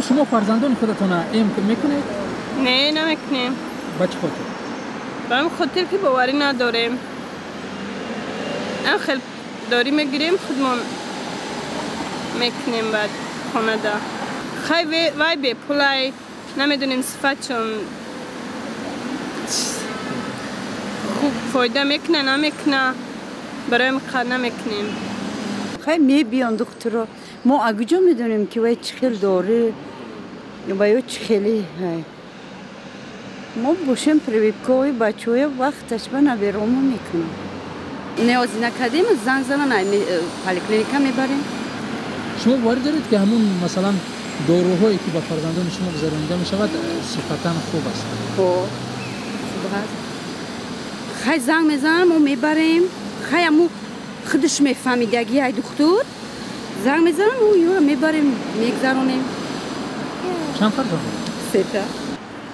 Шумо фарзандони худатонро эм мекунед? Не, намекунем. Ба чӣ хотир? Ба ҳамин хотир ки боварӣ надорем. Ам хел дорӣ мегирем, худмон мекунем баъд хонада. Хай вай бепулай, намедонем сифатшон хуб фоида мекуна, намекуна, барои ҳамин намекунем. Хай мебиён духтуро. Мо агуҷо медонем ки вай чӣ хел дорӣ ва ё чӣ хели. Мо бошем прививкаҳои бачаҳоя вақташ ба наберомо мекунем. Ниёзи накардем, занг занан поликлиника мебарем. Шумо боварӣ доред ки ҳамун масалан доруҳое ки ба фарзандони шумо гузаронида мешавад сифатан хуб аст? Хуб аст. Хай занг мезанам, мо мебарем. Хай аму худаш мефаҳмидаги ай духтур. Занг мезанам, мо ёро мебарем, мегзаронем. Чанд фарзанд? Сета.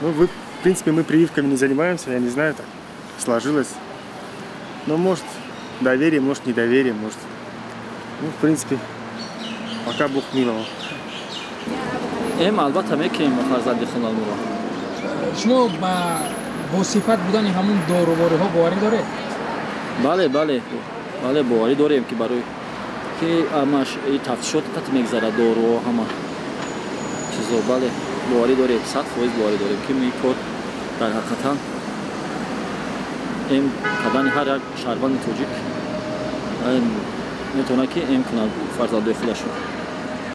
Ну, вы, в принципе, мы прививками не занимаемся, я не знаю, так сложилось. Но, может, доверие, может, недоверие, может. Ну, в принципе, пока Бог миловал. Эм, албатта, мекунем фарзанди худамонро. Шумо ба босифат будани ҳамун дорувориҳо боварӣ доред? Бале, бале, бале, боварӣ дорем ки барои ки ҳамаш тафтишот қат мегзарад доруҳо, ҳама чизо. Бале, боварӣ дорем, 100% боварӣ дорем ки ин кор дар ҳақиқатан эм кардани ҳар як шаҳрванди тоҷик метавонад ки эм кунад фарзандои худашро.